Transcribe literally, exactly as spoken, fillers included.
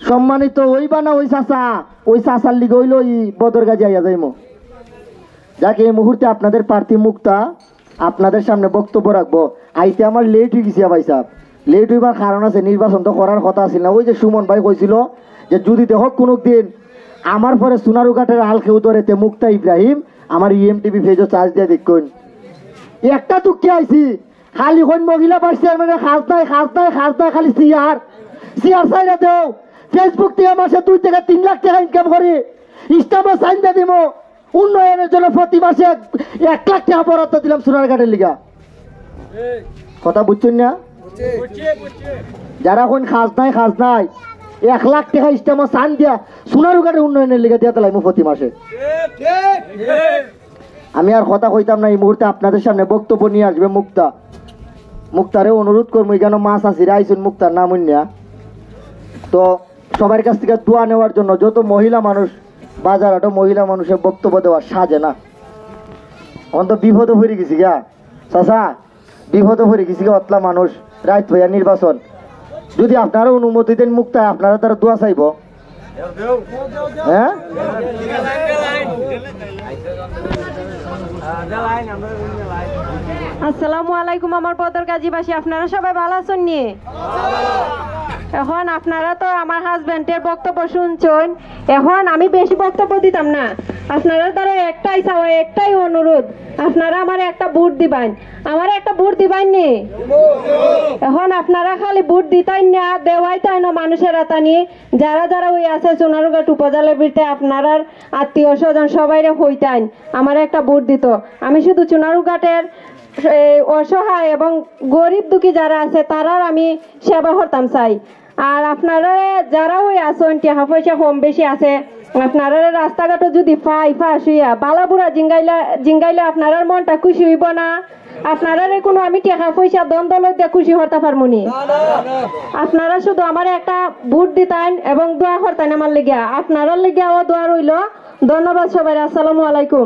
সম্মানিত অইবা না ওই চাচা, ওই চাচার লিগে অইলো ই বদরগাজী আইয়া যাইমু। যাক, এই মুহূর্তে আপনাদের প্রার্থী মুক্তা আপনাদের সামনে বক্তব্য রাখবো। আইতে আমার লেট অই গেছে ভাই সাহেব, লেট অইবার কারণ আছে, নির্বাচন তো করার কথা আছিল না। ওই যে সুমন ভাই কইছিল যে যদি দেখো কোনো দিন আমার পরে সোনারুঘাটের হাল কেউ ধরে, তে মুক্তা ইব্রাহিম আমার ইএমটিভি পেজও চার্জ দিয়া দেখুন। একটা দুঃখে আইছি, খালি কইন মহিলা ভাইস চেয়ারম্যানের কাজ নাই, কাজ নাই, কাজ নাই, খালি চেয়ার, চেয়ার ছাইড়া দেও। Facebook থেকে মাসে দুই থেকে তিন লাখ টাকা ইনকাম করি, স্ট্যাম্পে সাইন দিয়া দিমু। উন্নয়নের জন্য প্রতি মাসে এক, এক লাখ টাকা বরাদ্দ দিলাম সোনারঘাটের লিগা। কথা বুঝছইন না? যারা কইন কাজ নাই, কাজ নাই, এক লাখ টাকা স্ট্যাম্পে সাইন দিয়া সোনারুঘাটের উন্নয়নের লিগা দিয়া দিলাইমু প্রতি মাসে। আমি আর কথা কইতাম না, এই মুহূর্তে আপনাদের সামনে বক্তব্য নিয়ে আসবে মুক্তা। মুক্তারে অনুরোধ করবো, এখানে মাছ আছে, আইছইন মুক্তার নাম হুনিয়া। তো সবার কাছ থেকে দোয়া নেওয়ার জন্য, যত মহিলা মানুষ, বাজার হাটো মহিলা মানুষের বক্তব্য দেওয়া সাজে না। অন্ত বিপদে পড়ে গেছি গা, চাচা, বিপদে পড়ে গেছি গা, অতলা মানুষ, রাইত ভাইয়া নির্বাচন। যদি আপনারা অনুমতি দেন মুক্তায়, আপনারা তারা দোয়া চাইবো। হ্যাঁ? আসসালামু আলাইকুম আমার বদরগাজীবাসী, আপনারা সবাই ভালা আছইন নি? এখন আপনারা তো আমার হাজব্যান্ডের বক্তব্য শুনছইন, এখন আমি বেশি বক্তব্য দিতাম না। আপনারা তারা একটাই চাওয়া, একটাই অনুরোধ, আপনারা আমারে একটা ভোট দিবাইন, আমারে একটা ভোট দিবাইন নি। এখন আপনারা খালি ভোট দিতাইন না, দেওয়াইতাইন না মানুষের আতানি। যারা যারা ওই আছে সোনারুঘাট উপজেলার ভিতরে আপনারার আত্মীয় স্বজন সবাইরে কইতাইন আমারে একটা ভোট দিত। আমি শুধু সোনারুঘাটের এই অসহায় এবং গরিব দুঃখী যারা আছে তারার আমি সেবা করতাম চাই। আর আপনারা যারা ওই আছইন, টাকা পয়সা কম বেশি আছে, আপনারা রাস্তাঘাটও যদি পাই, পাশ হইয়া বালা বুরা জিঙ্গাইলা, জিঙ্গাইলে আপনারার মনটা খুশি হইব না? আপনারারে কোনো আমি টাকা পয়সা ধন দৌলত দিয়া খুশি করতে পারমু নি? আপনারা শুধু আমারে একটা ভোট দিতাইন এবং দোয়া করতাইন আমার লিগা। আপনারার লিগাও দোয়া রইল। ধন্যবাদ সবাই, আসসালামু আলাইকুম।